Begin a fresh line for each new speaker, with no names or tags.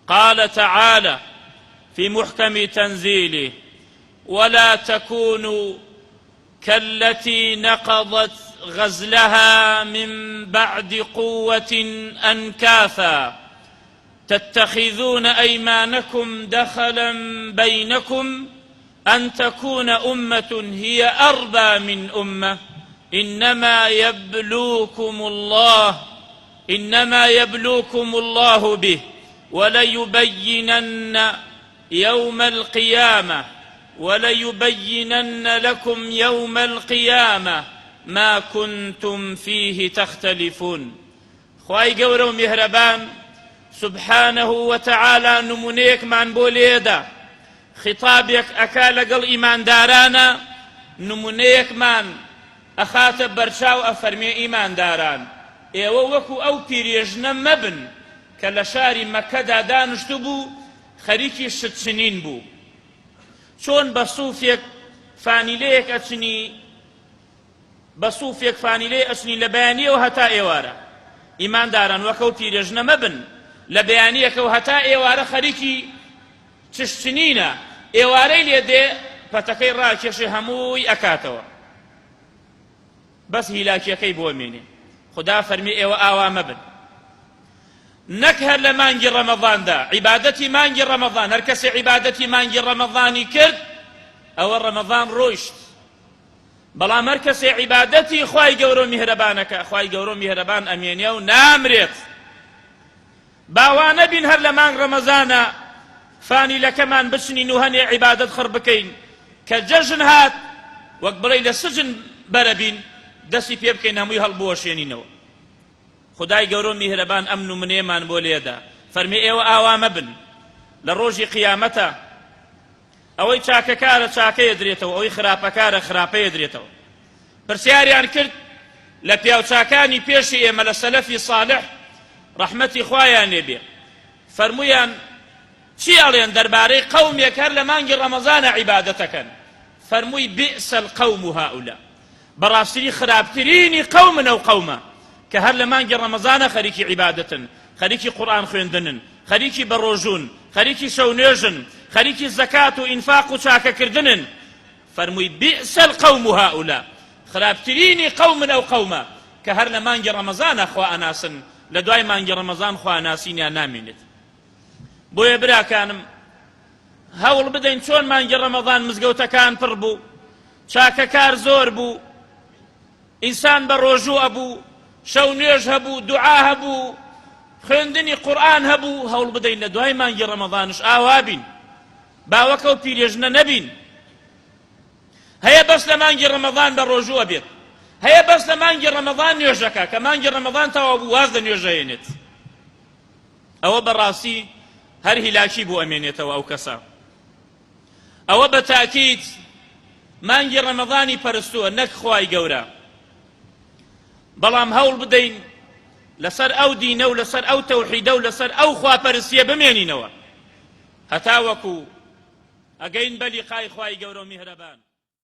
قال تعالى في محكم تنزيله ولا تكونوا كالتي نقضت غزلها من بعد قوة أنكاثا تتخذون أيمانكم دخلا بينكم أن تكون أمة هي أربى من أمة إنما يبلوكم الله إنما يبلوكم الله به وليبينن يوم القيامة وليبينن لكم يوم القيامة ما كنتم فيه تختلفون خوای گەورە و میهرەبان سبحانه وتعالی نمونەیەکمان بۆ لێدا خیتابێک ئەکا لەگەڵ ئیماندارانە نمونەیەکمان ئەخاتە بەرچاو ئەفەرمێ ئیمانداران ئێوە وەکو ئەو پیرێژنە مەبن کە لە شاری مەککەدا دانشتبوو خەریکی شت چنین بوو چۆن بە سوفێک فانیلەیەک ئەچنی بە سوفێک فانیلەی ئەچنی لە بەیانیەوە هەتا ئێوارە ئیمانداران وەک ئەو پیرێژنە مەبن لە بەیانیەکەوە هەتا ئێوارە خەریکی چشتنینە ئێوارەی لێ دێ پەتەکەی ڕاکێشێ هەمووی ئەکاتەوە بەس هیلاکیەکەی بۆ مێنێ خودا فەرمی ئێوە ئاوا مەبن نەک هەر لە مانگی ڕەمەضاندا عیبادەتی مانگی ڕەمەضان هەر کەسێ عیبادەتی مانگی ڕەمەضانی کرد ئەوە ڕەمەضان ڕۆیشت بەڵام هەر کەسێ عیبادەتی خوای گەورە و میهرەبانەکە خوای گەورە و میهرەبان ئەمێنێ و نامرێت با وا نەبین هەر لە مانگ ڕەمەزانە فانیلەکەمان بچنین و هەنێ عیبادەت خڕ بکەین کە جەژن هات وەک بڵێی لە سجن بەرەبین دەستی پێ بکەین هەمووی هەڵبوەشێنینەوە خدای گەورە و میهرەبان ئەم نمونەیەمان بۆ لێدا فەرمی ئێوە ئاوا مەبن لە ڕۆژی قیامەتە ئەوەی چاکەکارە چاکەی ئەدرێتەوە، ئەوەی خراپەکارە خراپەی ئەدرێتەوە. پرسیاریان کرد لە پیاوچاکانی پێشی ئێمە لە سەلەفی ساڵح ڕەحمەتی خوایان لێ بێ، فەرموویان چی ئەڵێن دەربارەی قەومێک هەر لە مانگی ڕەمەزانە عیبادەتەکەن؟ فەرمووی بئس القوم هؤلاء، بەڕاستیی خراپترینی قەومن ئەو قەومە کە هەر لە مانگی ڕەمەزانە خەریکی عیبادەتن، خەریکی قورئان خوێندنن، خەریکی بەڕۆژوون، خەریکی شەونوێژن، خەریکی زەکات و ئینفاق و چاکەکردنن، فەرمووی بئس القوم هؤلاء، خراپترینی قەومن ئەو قەومە کە هەر لە مانگی ڕەمەزانە خوا ئەناسن، لە دوای مانگی ڕەمەزان خوا ناسینیان نامێنێت. بۆیە براکانم هەوڵ بدەین چۆن مانگی ڕەمەضان مزگەوتەکان پڕ بوو، چاکەکار زۆر بوو، ئینسان بە ڕۆژوو ئەبوو، شەو نوێژ هەبوو، دوعا هەبوو، خوێندنی قورئان هەبوو، هەوڵ بدەین لە دوای مانگی ڕەمەضانش ئاوا بین، با وەک ئەو پیرێژنە نەبین. هەیە بەس لە مانگی ڕەمەضان بە ڕۆژوو ئەبێت، هەیە بەس لە مانگی ڕەمەضان نوێژەکە، کە مانگی ڕەمەضان تەواو بوو واز لە نوێژ ئەهێنێت. ئەوە بەڕاستی هەر هیلاکی بۆ ئەمێنێتەوە ئەو کەسە. ئەوە بە تاکید مانگی ڕەمەضانی پەرستووە نەک خوای گەورە بەڵام هەوڵ بدەین لەسەر ئەو دینە و لەسەر ئەو تەوحیدە و لەسەر ئەو خواپەرستیە بمێنینەوە هەتا وەکو ئەگەین بە لیقای خوای گەورە و میهرەبان.